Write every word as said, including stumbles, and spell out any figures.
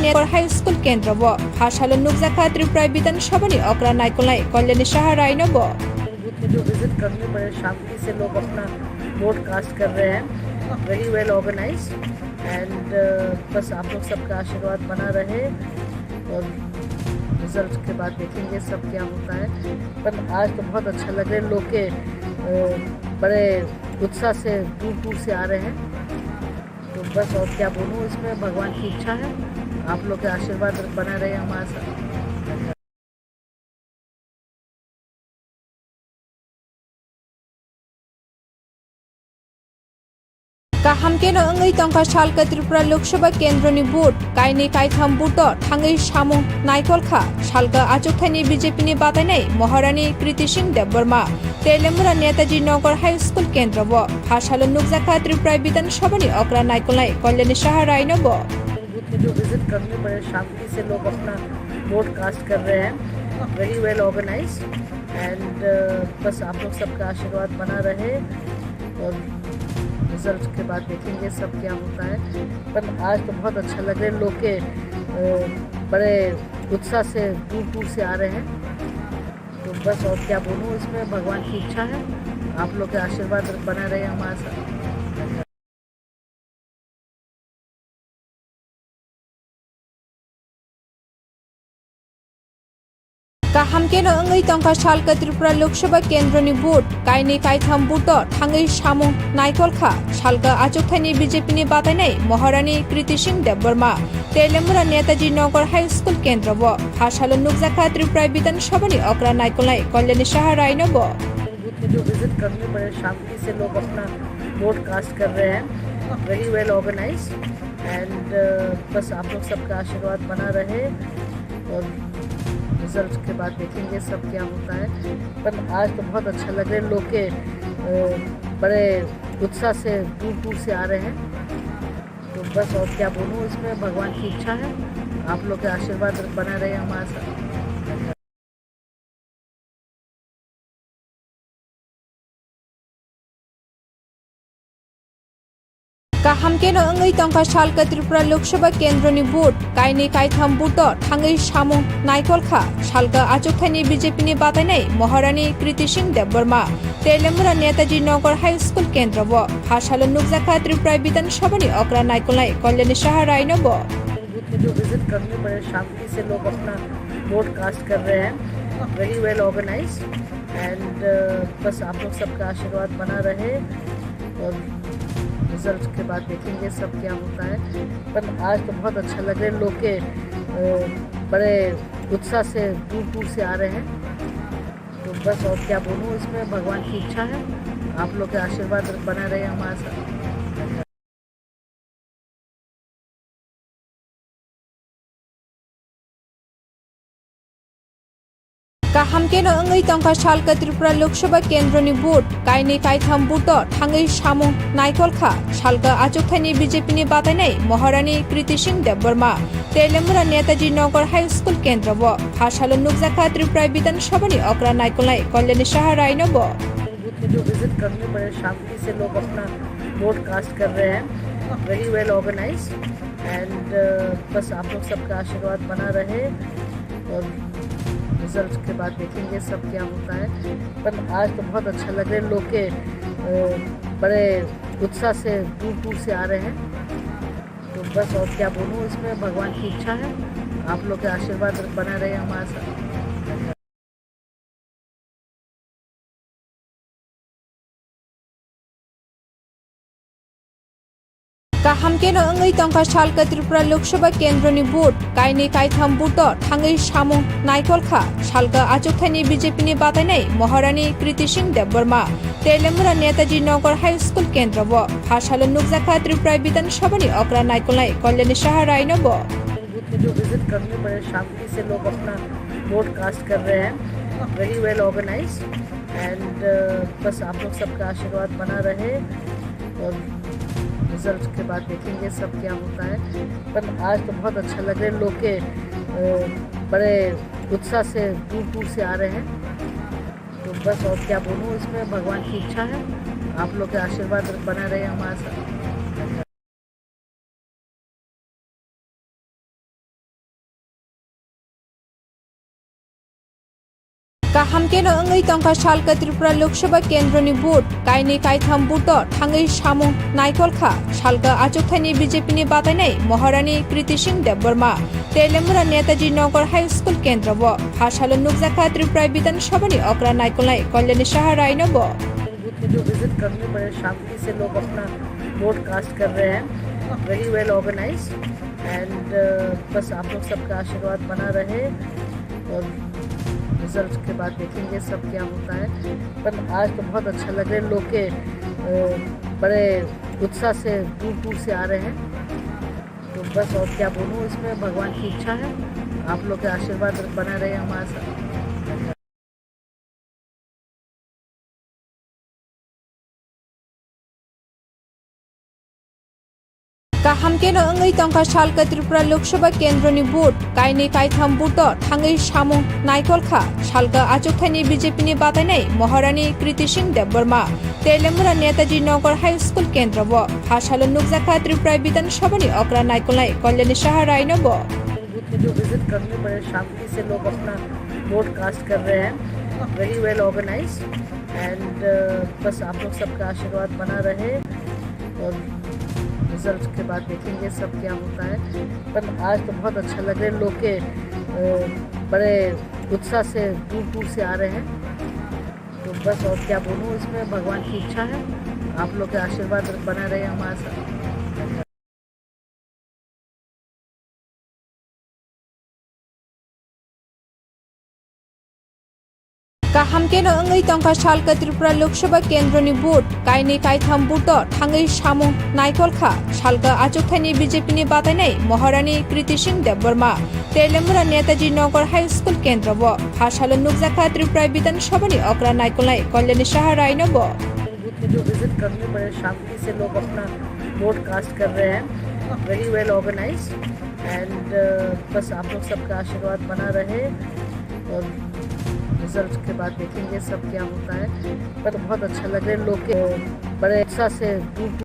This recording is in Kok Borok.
Niyakor High School kendro bo phasalo nukjakha Tripura Bidhan Sabhani okra naikolnai Kalyani Saha Rai no bo. Buddha जो विजिट करने बड़े शांति से लोग अपना वोट कास्ट कर रहे हैं। Very well organise. एंड बस आप लोग सबका आशीर्वाद बना रहे और रिजल्ट के बाद देखेंगे सब क्या होता है। पर आज तो बहुत अच्छा लग रहा है। लोग के बड़े उत्साह से दूर दूर से आ रहे हैं। तो बस और क्या बोलूँ, इसमें भगवान की इच्छा है। आप लोग के आशीर्वाद बना रहे हमारे साथ। Kaham keno wngwi tongkha salka Tripura Lok Sabha kendroni vote, kainwi kaitham vote-o thangwi samung naikolkha salka achukthani B J P ni batainai Maharani Kriti Singh Debbarma. Telemura Netaji Nagar High School kendro bo phasalo nukjakha Tripura Bidhan Sabhani okra naikolnai Kalyani Saha Rai no bo. जो विजिट करने बड़े शांति से लोग अपना vote cast कर रहे हैं। Very well organise. And बस आप लोग सबका आशीर्वाद बना रहे और रिजल्ट के बाद देखेंगे सब क्या होता है। पर आज तो बहुत अच्छा लग रहा है। लोग के बड़े उत्साह से दूर दूर से आ रहे हैं। तो बस और क्या बोलूँ, इसमें भगवान की इच्छा है। आप लोग के आशीर्वाद बना रहे हमारे साथ। Kaham keno wngwi tongkha salka Tripura Lok Sabha kendroni vote, kainwi kaitham vote-o thangwi samung naikolkha salka achukthani B J P ni batainai Maharani Kriti Singh Debbarma. Telemura Netaji Nagar High School kendro bo phasalo nukjakha Tripura Bidhan Sabhani okra naikolnai Kalyani Saha Rai no bo. जो विजिट करने बड़े शांति से लोग अपना vote cast कर रहे हैं। Very well organise. And बस आप लोग सबका आशीर्वाद बना रहे और रिजल्ट के बाद देखेंगे सब क्या होता है। पर आज तो बहुत अच्छा लग रहा है। लोग के बड़े उत्साह से दूर दूर से आ रहे हैं। तो बस और क्या बोलूँ, इसमें भगवान की इच्छा है। आप लोग के आशीर्वाद बना रहे हमारे साथ। Kaham keno wngwi tongkha salka Tripura Lok Sabha kendroni vote, kainwi kaitham vote-o thangwi samung naikolkha salka achukthani B J P ni batainai Maharani Kriti Singh Debbarma. Telemura Netaji Nagar High School kendro bo phasalo nukjakha Tripura Bidhan Sabhani okra naikolnai Kalyani Saha Rai no bo. जो विजिट करने बड़े शांति से लोग अपना vote cast कर रहे हैं। Very well organise. And बस आप लोग सबका आशीर्वाद बना रहे और रिजल्ट के बाद देखेंगे सब क्या होता है। पर आज तो बहुत अच्छा लग रहा है। लोग के बड़े उत्साह से दूर दूर से आ रहे हैं। तो बस और क्या बोलूँ, इसमें भगवान की इच्छा है। आप लोग के आशीर्वाद बना रहे हमारे साथ। Kaham keno wngwi tongkha salka Tripura Lok Sabha kendroni vote, kainwi kaitham vote-o thangwi samung naikolkha salka achukthani B J P ni batainai Maharani Kriti Singh Debbarma. Telemura Netaji Nagar High School kendro bo phasalo nukjakha Tripura Bidhan Sabhani okra naikolnai Kalyani Saha Rai no bo. जो विजिट करने बड़े शांति से लोग अपना vote cast कर रहे हैं। Very well organise. And बस आप लोग सबका आशीर्वाद बना रहे और रिजल्ट के बाद देखेंगे सब क्या होता है। पर आज तो बहुत अच्छा लग रहा है। लोग के बड़े उत्साह से दूर दूर से आ रहे हैं। तो बस और क्या बोलूँ, इसमें भगवान की इच्छा है। आप लोग के आशीर्वाद बना रहे हमारे साथ। Kaham keno wngwi tongkha salka Tripura Lok Sabha kendroni vote, kainwi kaitham vote-o thangwi samung naikolkha salka achukthani B J P ni batainai Maharani Kriti Singh Debbarma. Telemura Netaji Nagar High School kendro bo phasalo nukjakha Tripura Bidhan Sabhani okra naikolnai Kalyani Saha Rai no bo. जो विजिट करने बड़े शांति से लोग अपना vote cast कर रहे हैं। Very well organise. And बस आप लोग सबका आशीर्वाद बना रहे और रिजल्ट के बाद देखेंगे सब क्या होता है। पर आज तो बहुत अच्छा लग रहा है। लोग के बड़े उत्साह से दूर दूर से आ रहे हैं। तो बस और क्या बोलूँ, इसमें भगवान की इच्छा है। आप लोग के आशीर्वाद बना रहे हमारे साथ। Kaham keno wngwi tongkha salka Tripura Lok Sabha kendroni vote, kainwi kaitham vote-o thangwi samung naikol kha salka achukthani B J P ni batainai Maharani Kriti Singh Debbarma. Telemura Netaji Nagar High School kendro bo phasalo nukjakha Tripura Bidhan Sabha ni okra naikolnai Kalyani Saha Rai no bo. Booth में जो विजिट करने बड़े शांति से लोग अपना vote cast कर रहे हैं, वेरी वेल ऑर्गेनाइज। एंड बस आप लोग सबका आशीर्वाद बना रहे और रिजल्ट के बाद देखेंगे सब क्या होता है। पर आज तो बहुत अच्छा लग रहा है, लोग के अ, बड़े उत्साह से दूर दूर से आ रहे हैं। तो बस और क्या बोलूँ, इसमें भगवान की इच्छा है, आप लोग के आशीर्वाद बना रहे हमारे साथ। Kaham keno wngwi tongkha salka Tripura Lok Sabha kendroni vote, kainwi kaitham vote-o thangwi samung naikol kha salka achukthani B J P ni batainai Maharani Kriti Singh Debbarma. Telemura Netaji Nagar High School kendro bo phasalo nukjakha Tripura Bidhan Sabha ni okra naikolnai Kalyani Saha Rai no bo. Booth में जो विजिट करने बड़े शांति से लोग अपना vote cast कर रहे हैं, वेरी वेल ऑर्गेनाइज। एंड बस आप लोग सबका आशीर्वाद बना रहे और रिजल्ट के बाद देखेंगे सब क्या होता है। पर आज तो बहुत अच्छा लग रहा है, लोग के अ, बड़े उत्साह से दूर दूर से आ रहे हैं। तो बस और क्या बोलूँ, इसमें भगवान की इच्छा है, आप लोग के आशीर्वाद बना रहे हमारे साथ। Kaham keno wngwi tongkha salka Tripura Lok Sabha kendroni vote, kainwi kaitham vote-o thangwi samung naikol kha salka achukthani B J P ni batainai Maharani Kriti Singh Debbarma. Telemura Netaji Nagar High School kendro bo phasalo nukjakha Tripura Bidhan Sabha ni okra naikolnai Kalyani Saha Rai no bo. Booth में जो विजिट करने बड़े शांति से लोग अपना vote cast कर रहे हैं, वेरी वेल ऑर्गेनाइज। एंड बस आप लोग सबका आशीर्वाद बना रहे और रिजल्ट के बाद देखेंगे सब क्या होता है। पर बहुत अच्छा लग रहा है, लोग के बड़े उत्साह से दूर